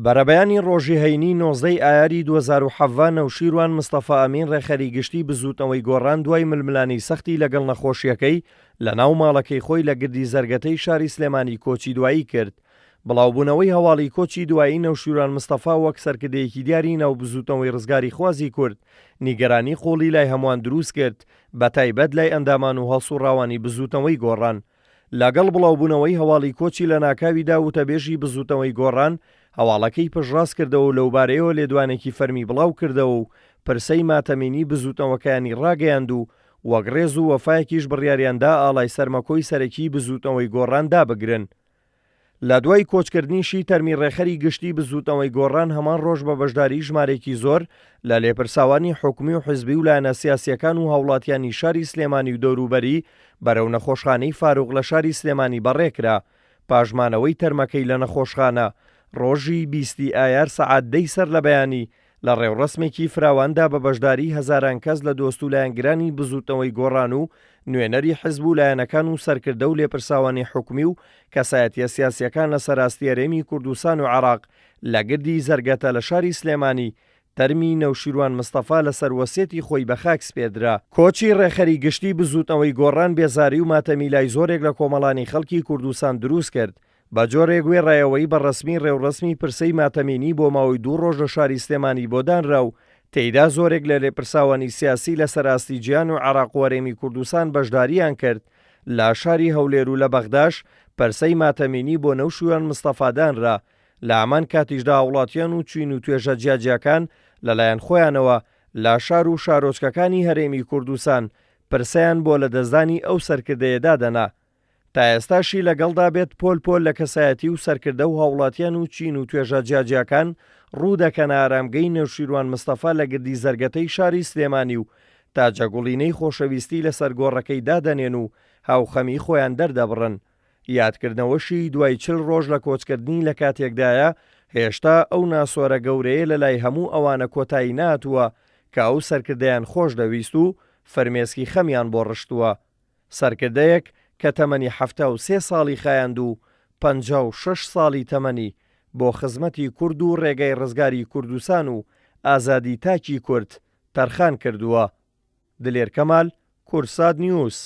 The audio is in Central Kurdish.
بەرەبەیانی ڕۆژی هەینی 19 ی ئایاری 2017 نەوشیروان مستەفا ئەمین ڕێکخەری گشتی بزووتنەوەی گۆڕان دوای ململانێی سەختی لەگەڵ نەخۆشییەکەی لەناو ماڵەکەی خۆی لە گردی زەرگەتەی شاری سلێمانی کۆچی دوایی کرد. بڵاوبوونەوەی هەواڵی کۆچی دوایی نەوشیروان مستەفا وەک سەرکردەیەکی دیاری ناو بزووتنەوەی ڕزگاریخوازی کورد نیگەرانی قووڵی لای هەمووان دروست کرد بەتایبەت لای ئەندامان و هەڵسوڕاوانی بزووتنەوەی گۆڕان. لەگەڵ بڵاوبوونەوەی هەواڵی کۆچی لەناکاویدا وتەبێژی بزووتنەوەی گۆڕان هەواڵەکەی پشتڕاست کردەوە و لەوبارەیەوە لێدوانێکی فەرمی بڵاوکردەوە و پرسەی ماتەمینی بزووتنەوەکەیانی ڕاگەیاند و وەک ڕێز و وەفایەکیش بڕیاریان دا ئاڵای سەرمەکۆی سەرەکیی بزووتنەوەی گۆڕان دابگرن. لە دوای کۆچکردنیشی تەرمی ڕێکخەری گشتی بزووتنەوەی گۆڕان هەمان ڕۆژ بە بەشداریی ژمارەیەکی زۆر لە لێپرساوانی حکومی و حزبی و لایەنە سیاسییەکان و هاوڵاتیانی شاری سلێمانی و دەوروبەری بەرەو نەخۆشخانەی فاروق لە شاری سلێمانی بەڕێکرا. پاش مانەوەی تەرمەکەی لە نەخۆشخانە، ڕۆژی 20 ی ئایار سەعات دە ی سەر لە بەیانی لە ڕێوڕەسمێکی فراواندا بە بەشداریی هەزاران کەس لە دۆست و لایەنگرانی بزووتنەوەی گۆڕان و نوێنەری حزب و لایەنەکان و سەرکردە و لێپرساوانی حکومی و کەسایەتییە سیاسییەکان لە سەراستی هەرێمی کوردستان و عێراق لە گردی زەرگەتە لە شاری سلێمانی تەرمی نەوشیروان مستەفا لەسەر وەسێتی خۆی بە خاک سپێردرا. کۆچی ڕێکخەری گشتی بزووتنەوەی گۆڕان بێزاری و ماتەمی لای زۆرێک لە کۆمەڵانی خەڵکی کوردستان دروست کرد، بە جۆرێک وێڕای ئەوەی بە ڕەسمی ڕێوڕەسمی پرسەی ماتەمینی بۆ ماوەی دوو ڕۆژ لە شاری سلێمانی بۆ دانرا و تێیدا زۆرێک لە لێپرساوانی سیاسی لە سەر ئاستی جیهان و عێراق و هەرێمی کوردستان بەشدارییان کرد لە شاری هەولێر و لە بەغداش پرسەی ماتەمینی بۆ نەوشیروان مستەفا دانرا لە هەمان کاتیشدا هاوڵاتیان و چین و توێژە جیاجیاکان لەلایەن خۆیانەوە لە شار و شارۆچکەکانی هەرێمی کوردستان پرسەیان بۆ لەدەستدانی ئەو سەرکردەیە دادەنا. تا ئێستاشی لەگەڵدا بێت پۆل پۆل لە کەسایەتی و سەرکردە و هاوڵاتیان و چین و توێژە جیاجیاکان ڕوو دەکەنە ئارامگەی نەوشیروان مستەفا لە گردی زەرگەتەی شاری سلێمانی و تاجەگوڵینەی خۆشەویستی لەسەر گۆڕەکەی دادەنێن و هاوخەمی خۆیان دەردەبڕن. یادکردنەوەشی دوای 40 ڕۆژ لە کۆچکردنی لە کاتێکدایە هێشتا ئەو ناسۆرە گەورەیە لەلای هەموو ئەوانە کۆتایی نەهاتووە کە ئەو سەرکردەیان خۆش دەویست و فرمێسکی خەمیان بۆ ڕشتووە. سەرکردەیەک کە تەمەنی 73 ساڵی خایاند و 56 ساڵی تەمەنی بۆ خزمەتی کورد و ڕێگای ڕزگاری کوردستان و ئازادی تاکی کورد تەرخان کردووە. دلێر کەمال، کوردسات نیوز.